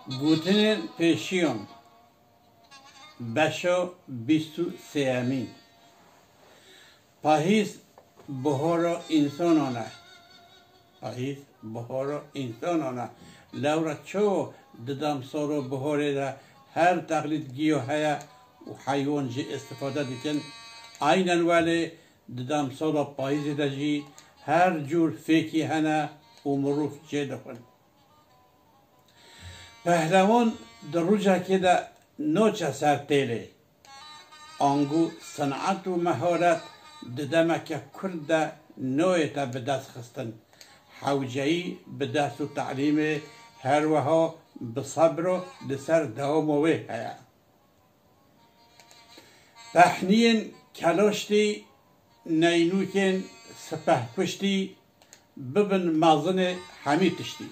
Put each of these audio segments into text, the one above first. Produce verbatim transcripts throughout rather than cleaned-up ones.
Gotinên pêşiyan, beşa bîst û sêyemîn. Pahîz bihara însanan e. Pahîz bihara însanan e. Lewra çawa di demsala biharê de her teqlîd giya heye û heywan jî îstîfade dikin? Eynen welê di demsala payîzê de jî her cûr fêkî hene û mirov çê dixwin. Pehlewan di rojekê de naçe ser têlê. Ango sinet û meharet di demeke kurt de nayête bi dest xistin. Hewceyî bi ders û telîmê, her wiha bi sebr û li ser dewama wê heye. Pehniyên kelaştî, neynûkên sipehkuştî, bibin mezinê hemî tiştî.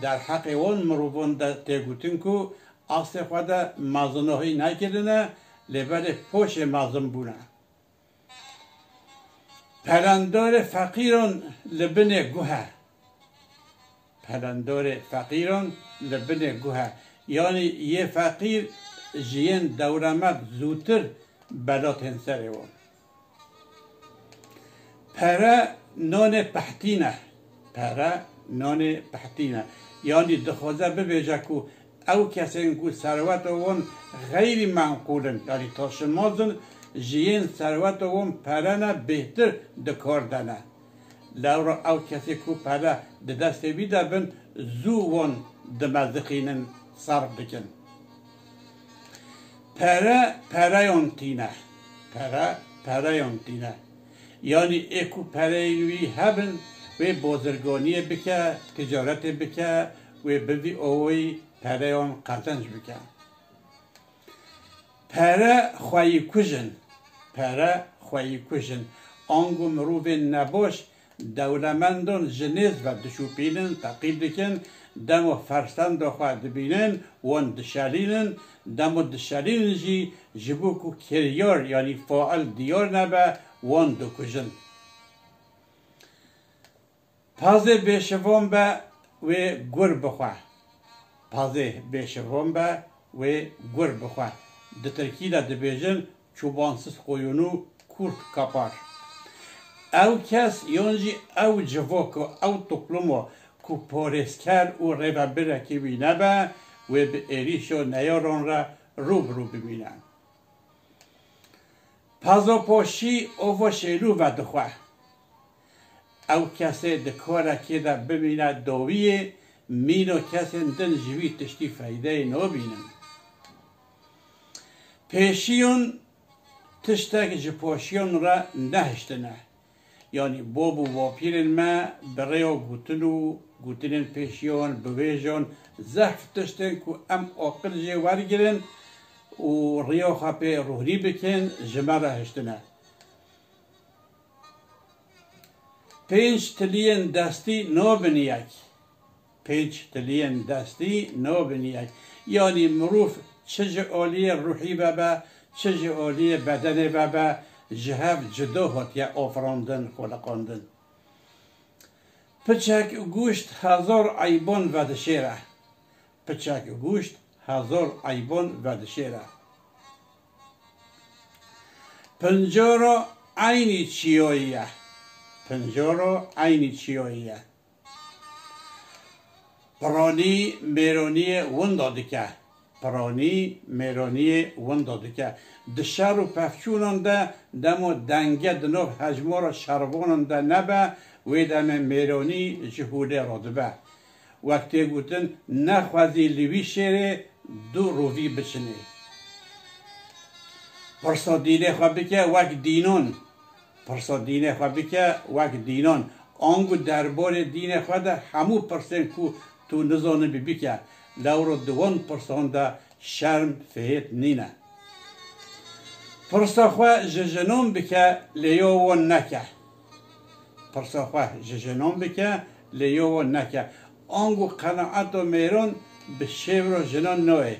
Derheqê wan mirovan de tê gotin ku aslê xwe de mezinahî nekirine, lê belê poşê mezin bûne. Pelendarê feqîran li binê guh e. Pelendarê feqîran li binê guh e. Yanî yê feqîr ji yên dewlemend zûtir bela tên serê wan. Pere nanê pehtî ne. Pere nanê pehtî ne. Yanî dixwaze bibêje ku ew kesên ku serweta wan xeyrî menqûl in, yanî taşinmaz in, ji yên serweta wan pere ne, bêhtir di kar de ne. Lewra ew kesê ku pere di destê wî de bin, zû wan dimeziqînin, serf dikin. Pere pereyan tîne. Pere pereyan tîne. Yanî ê ku pereyên wî hebin, wê bozirganiyê bike, ticaretê bike, wê bi vî awayî pereyan qezenc bike. Pere xweyîkuj in. Pere xweyîkuj in. Ango mirovên nebaş dewlemendan ji nêz ve dişopînin, teqîb dikin, dema fersenda xwe dibînin, wan dişelînin, dema dişelînin jî ji bo ku kiryar, yanî fail diyar nebe, wan dikujin. Pazê bêşivan be, wê gur bixwe. Pazê bêşivan be, wê gur bixwe. Di tirkî de dibêjin çobansız koyunu kurt kapar. Ew kes yan jî ew civaka, ew topluma ku parêzker û rêvebirekî wî nebe, wê bi êrîşa neyaran re rû bi rû bimîne. Pazopoşî ova şêlû vedixwe. Ew kesê di karekê de bimîne dawiyê, mîna kesên din ji wî tiştî feydeyê nabînin. Pêşiyan tiştek ji poşiyan re nehiştine. Yanî bab û bapîrên me bi rêya gotin û gotinên pêşiyan, bi wê jan zehf tiştên ku em aqil jê wergirin û riya xwe pê rohnî bikin, ji me re hiştine. Pênc tiliyên destî nabin yek. Pênc tiliyên destî nabin yek. Yanî mirov çi ji aliyê ruhî vebe, çi ji aliyê bedenê vebe, ji hev cuda hatiye afirandin, xweliqandin. Piçek goşt hezar eyban vedişêre. Piçek goşt hezar eyban vedişêre. Pincoro eynî çiyoyî ye. Pincoro eynî çiyoyî ye. Piranî mêroniyê winda dike. Piranî mêroniyê winda dike. Di şer û pevçûnan de demo denge di nav hejmara şervanan de nebe, wê demê mêronî ji holê radibe. Wek tê gotin, nexwezî li wî şêrê du rovî biçinê. Pirsa dînê xwe bike wek dînon. Pirsa dînê xwe bike wek dînon. Ango derbarê dînê xwe de hemû pirsên ku tu nizanibî bike. Lewra di wan pirsan de şerm, fihêt nîne. Pirsa xwe ji jinan bike, lê ya wan neke. Pirsa xwe ji jinan bike, lê ya wan neke. Ango qenaeta mêran bi şêwra jinan nayê.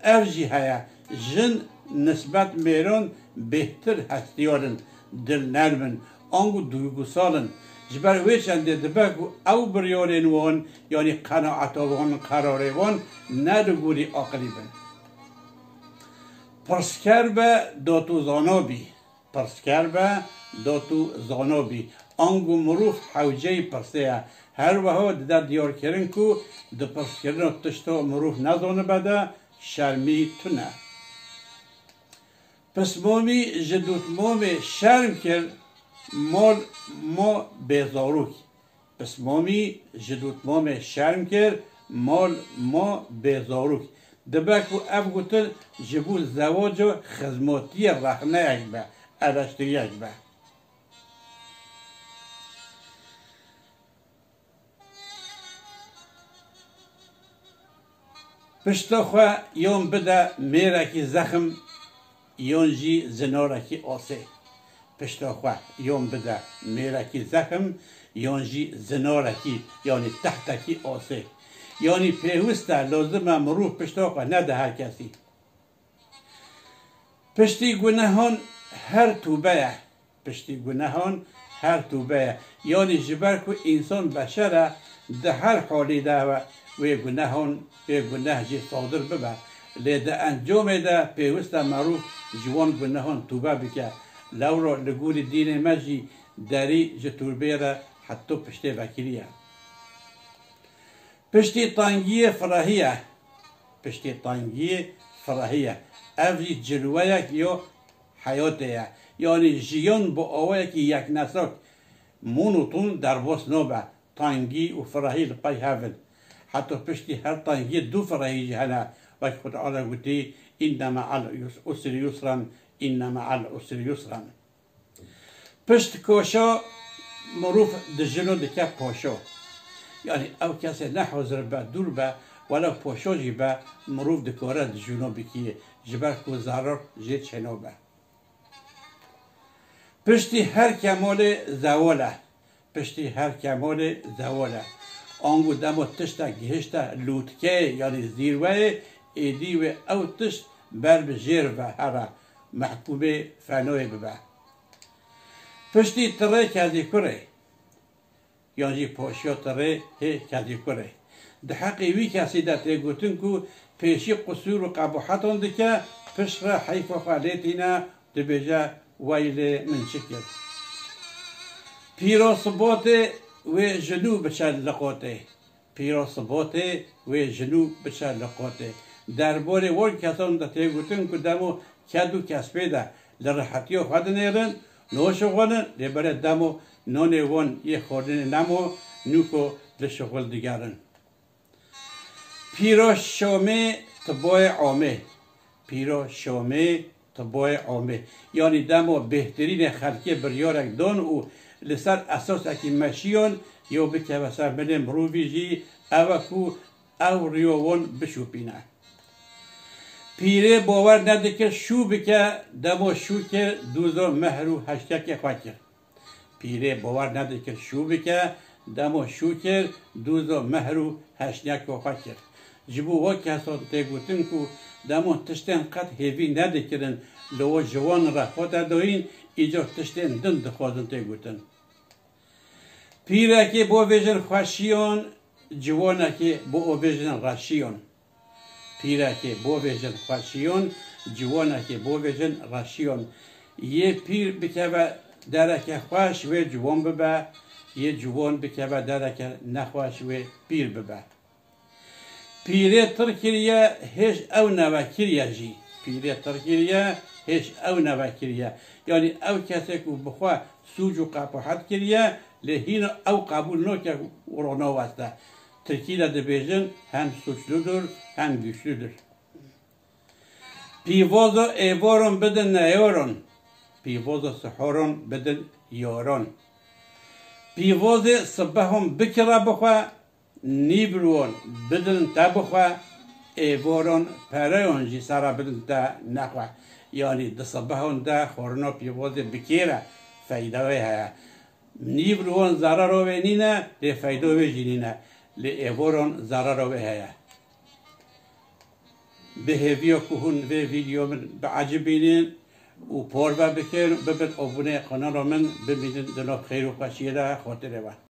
Ev jî heye, jin nisbet mêran bêhtir hestiyar in, dilnerm in, ango duygusal in. Ji ber wê çendê dibe ku ew biryarên wan, yanî qenaeta wan, qerarê wan ne li gorî aqilî bin. Pirsger be, da tu zana bî. Pirsger be, da tu zana bî. Ango mirov hewceyî pirsê ye. Her wiha dide diyarkirin ku di pirskirina tişta mirov nezanibe de şermî tune. Pismamî ji dotmamê şerm kir, mal ma bêzarok. Pismamî ji dotmamê şerm kir, mal ma bêzarok. Dibe ku ev gotin ji bo zewaca xizmatiyê rexneyek be, eleştiriyek be. Pişta xwe yon bide mêrekî zexm, yon jî zinarekî asê. Pişta xwe yon bide mêrekî zexm, yon jî zinarekî, yanî tehtekî asê. Yanî pêwist e, lazim e mirov pişta xwe nede her kesî. Piştî gunehan her tûbe ye. Piştî gunehan her tûbe ye. Yanî ji ber ku însan beşer e, di her halî de we, wê gunehan, wê guneh jî sadir bibe. Lê di encamê de pêwist e merûv ji wan gunehan tûbe bike. Lewra li gorî dînê me jî derî ji tûrbê re heta piştê vekirî ye. Piştî tengiyê firehî ye. Piştî tengiyê firehî ye. Ev jî cilweyek yo heyatê ye. Yanî jiyan bi awayekî yeknesak, monoton derbas nabe. Tengî û firehî li pey hev in. Heta piştî her tengiyê du firehî jî hene. Wek Xwedê Teala gotî, "Înne me'el usri yusran, înne me'el usri yusran." Pişt koşa mirov dijino dike poşo. Yanî ew kesê ne hazir be, dûr be, wele poşo jî be, mirov dikare dijino bikî, ji ber ku zarar jê çêno be. Piştî her kemalê zewal e. Piştî her kemalê zewal e. Ango demo tiştek gihişte lûtkeyê, yanî zîrweyê, êdî wê ew tişt ber bi jêr ve here, mehkûmê fenoyê bibe. Piştî tirê kezîkurê, yan jî poşiya tirê hê kezîkurê. Di heqê wî kesî de tê gotin ku pêşî qusûr û qebûhetan dike, pişt re heyfa xwe lê tîne, dibêje, "Weylê min çi kir?" Pîro sibotê wê ji nû biçe li qotê. Pîro sibotê wê ji nû biçe li qotê. Derborê wan kesan de tê gotin ku demo ked û kespê de li rihetiya xwe dinêrin, noşixwanin, lê belê demo nonê wan yê xwarinê nemo, nûko li şixul digerin. Pîro şomê tiboyê omê. Pîro şomê tiboyê omê. Yanî demo bêhtirînê xelkê biryarek don û li ser esasekî meşiyon yo bikeve ser milê mirovî jî, ew e ku ew riyo wan bişopîne. Pîrê bawer nedikir şû bike, demo şû kir, dûzo mehr û heştekê xwe kir. Pîrê bawer nedikir şû bike, demo şû kir, dûzo mehr û heşniyek xwe kir. Ji bo we kesan tê gotin ku demo tiştên qet hêvî nedikirin, li we ji wan re xwe te doyîn, îcar tiştên din dixwazin tê gotin. Pîrekê bo vêjin xweşiyon, ciwanekê bo o vêjin reşiyon. Pîrekê bovêjin xweşiyon, ciwanekê bovêjin reşiyon. Yê pîr bikeve dereke xweş wê ciwan bibe, yê ciwan bikeve dereke nexweş wê pîr bibe. Pîrê tir kiriye, hêj ew newekiriye jî. Pîrê tir kiriye, hêj ew newekiriye. Yanî ew kesê ku bi xwe sûc û qepuhet kiriye, lê hîna ew qebûl nake û ronaweste. Tirkî de dibêjin, hem suçludur, hem güçlüdür. Pîvozo êvoron bidin neyoron, pîvozo sihoron bidin yoron. Pîvozê sibehon bikira bixwe, nîvruon bidin te bixwe, êvoron pereyon jî sera bidin te nexwe. Yanî di sibehon de xorina pîvozê bi kêr e, feyda wê heye. Nîvruon zerero wê nîne, lê feyda wê jî nîne. Lê êvoron zerero wê heye. Bi hêviya ku hûn vê vîdeo min biecibînin, û parve bikin, bibin aboneyê kanala min, bimînin di nav xêr û xweşiyê de, xatirê we.